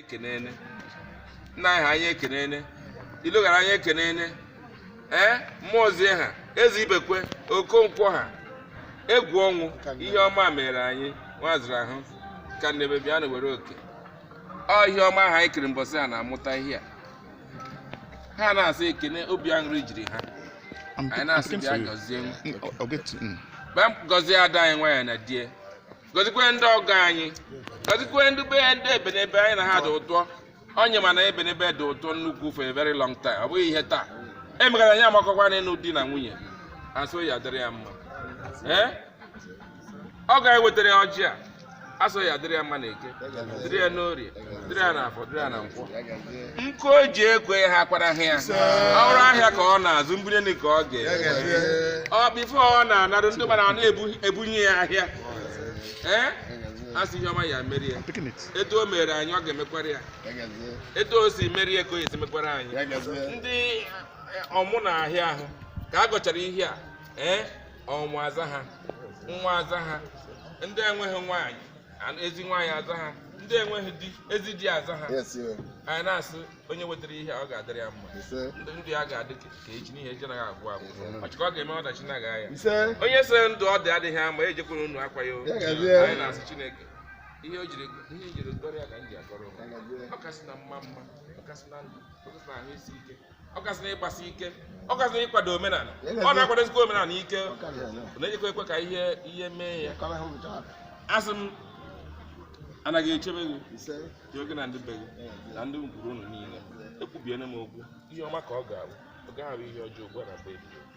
Ekenene nna anyị ha, anyị ekenene Iloghara, anyị ekenene. Ee, mmụọzie ha, Eze Ibekwe, Okonkwo ha, egwu ọnwụ, ihe ọma mere anyị nwaziri ahụ ka nnebe bịa na were oke. Ọ ihe ọma ahụ anyị kiri mbọsị a na-amụta ihe a, ha na-asị ekene, obi aṅụrị jiri ha. Anyị na-asị bịa gọzie bịa gọzie ada anyị nwaanyị na die, gọzikwe ndị ọgọ anyị, gọzikwe ndị be ndị ebenebe anyị na ha dị ụtọ. Onye mana ebenebe dị ụtọ nnukwu for a very long time. Ọ bụghị ihe taa emegara anyị, amakọkwa n'ịnụ di na nwunye, asụ ya dịrị ya mma. Ee, ọ ga-ewetara ya ọjị a, asụ ya dịrị ya mma na Eke, dịrị ya n'Orie, dịrị ya n'Afọ, dịrị ya na Nkwọ. Nkụ o ji ekwe ha akwara ha ya ọrụ ahịa ka ọ na-azụ mbunye ka ọ ga-eme ọ before ọ na-anarụ ndị mmadụ na-ebunye ya ahịa. Ee, a sị ihe ọma ya merie. Etu o mere anyị, ọ ga-emekwara ya. Etu o si merie ka o esi mekwara anyị. Ndị ọmụ na ahịa ahụ ka a gọchara ihe a, ee, ọmụ aza ha, nwa aza ha, ndị enweghị nwaanyị, ezi nwaanyị aza ha, ndị enweghị di, ezi di aza ha. Anyị na-asị onye wetara ihe a, ọ ga-adịrị ya mma. Ndụ ya ga-adị ka echi, n'ihi echi anaghị agwụ agwụ. Ọchịkọ ọ ga-eme ọdachi na agaghị ya. Onye sị ndụ ọ dị adịghị ama, ejekwara unu akwa ya o. Anyị na-asị Chineke ihe o jiri, ihe o jiri gọrọ ya ka m ji agọrọ ụmụ. Ọ kasị na mma mma, ọ kasị na ndụ, ọ kasị na ahụ isi ike, ọ kasị na ịgbasi ike, ọ kasị na ịkwado omenala. Ọ na-akwadozikwa omenala ike, ọ na-ejikwa ekwe ka ihe ihe mee ya. Asị m anaghị echebe gị, chebe gị na ndị be gị na ndị ngwuru unu niile. Ekwubiene m okwu ihe ọma ka ọ ga-abụ, ọ gaghị abụ ihe ọjọọ ugbu a na mgbe ebighị ebi.